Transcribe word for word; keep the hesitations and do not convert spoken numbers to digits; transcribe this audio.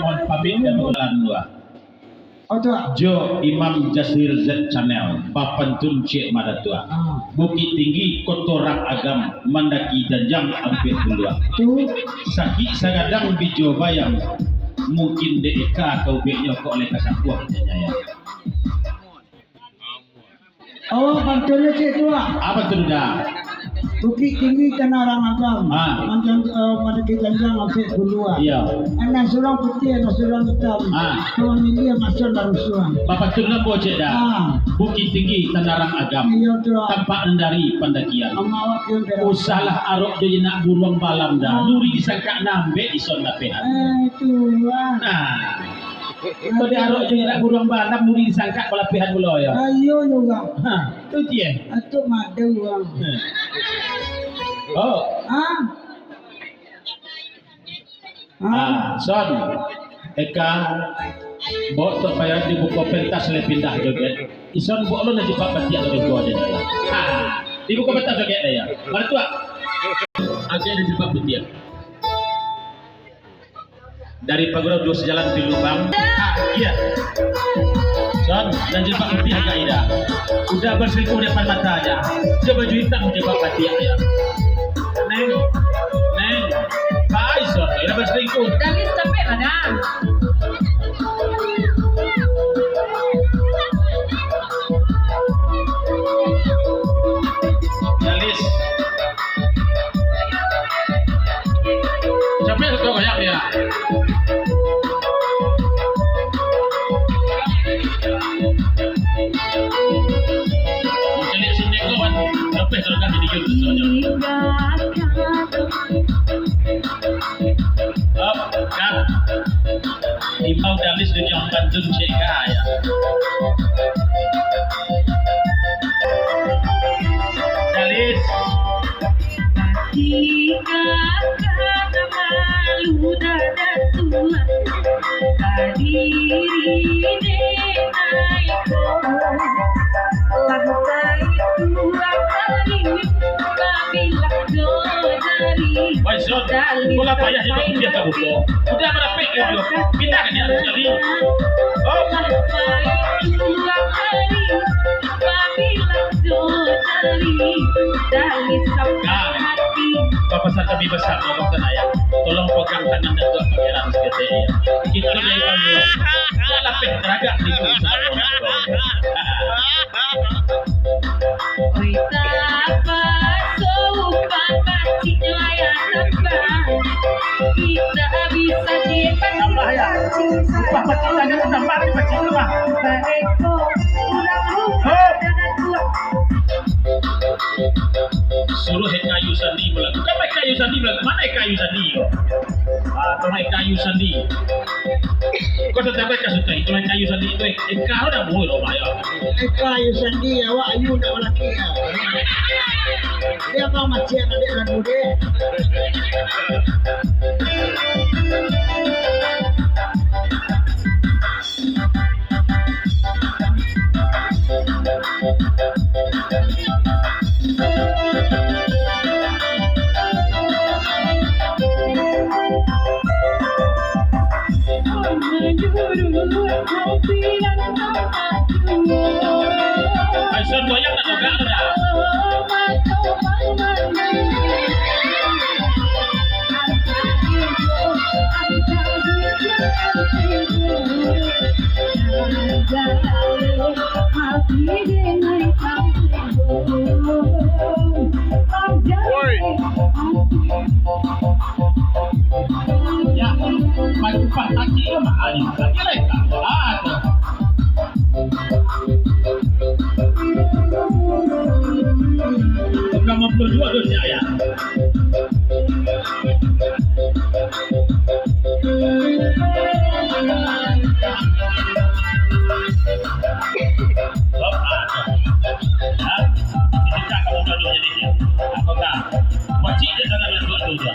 Mohon pamit dan pulang dulu. Oto. Jo Imam Jasir Z Channel, bapantun ciek madatuak. Ah. Bukik Tinggi, Koto Rang Agam, mandaki janjang ampek puluah. Tu. Sakik sagadang bijo bayam, mungkin dek eka ka ubeknyo kok lai ka sapuah janyaya. Oh, pantunnyo cik tu, ah. Apa tu, Da? Bukik Tinggi, Koto Rang Agam. Ah. Manjang, eh, mandaki janjang ampek puluah. Iya. Anak surang putiah, anak surang itam. Ah. Kawan ini yang masuk lah rusuhan. Bapantun ambo cek, Da. Ah. Bukik Tinggi, Koto Rang Agam. Iya, tu, ah. Tampak nan dari pandakian. Amawak yang beres. Usahlah arok jo inak buruang balam, Da. Ah. Nuri disangkak nambek ison lapehan. Eh, tu, ah. Nah. Kok di arok jo inak buruang balam, nuri disangkak balapihan pulo, yo. Ayo, yo, Bang. Ha, tu cie. Atuk madu, Bang. Ha. Oh. Ha? Ha? Ah, Son. Eka, bok tu payah dibuka pentas, lai pindah joget. Ison bok lo nak jipak batiak lebih kuat dia. Ha, dibuka pentas joget dia, ya. Mana tu, ah? Agak dijipak batiak. Dari paguda duo sajalan di lubang. Ah, iya. Son, nan jilbab putiah agak Ida. Udah berselingkuh di depan matanya. Dia baju hitam, jilbab batik ya. Neng, Neng, bye, Son, Ida berselingkuh. Dalis capek lah, dah. Dalis. Capek tu banyak dia. Macam ni sini kawan. Capek tu kan video tu saja. Up, cut. Imbau Dalis tu jangan pantun cek kaya. Dalis. Tika kana malu dada tua, kadiri denai ko. Lantai tua kali, babilah do dari. Wai, Son, bola payah di bawah dia tak buka. Udah berapa kali? Kita kan dia sekali. Oh. Lantai tua kali, babilah do dari. Dari sabda. Nah. Bapak Santa Bebas Santa, Bapak Santa ya. Tolong pegang tangan Datuk Pangeran seketek ya. Kita naik panggung. Dia lapeh teragak di panggung. Oi, tapa, sopan pacik nyo ayah tapa. Kita bisa ciek pacik. Tambah ya. Upah pacik tanya tambah ni pacik tu mah. Eko, urang rumah. Hei. Suruh Eka Ayu Sandi balagu. Kan Eka Ayu Sandi balagu. Mana Eka Ayu Sandi ko? Ah, kalau Eka Ayu Sandi. Kau tatapi Eka Sutai. Kalau Eka Ayu Sandi tu, Eka tu dah murah, Mak, ya. Eka Ayu Sandi, awak Ayu nak balaki, ya. Dia abang macam adik lagu dia. Aisan goyang nak togak tu dah. Woi. Ya, paling pas kaki tu mahal ni. Kaki lain tak? Ah, tu. Bukan lima puluh dua tu siap ya. Hop, ah, tu. Ha? Ini tak kamu gaduh jadi ya. Apa kah? Wajib dia dalam dua tu je.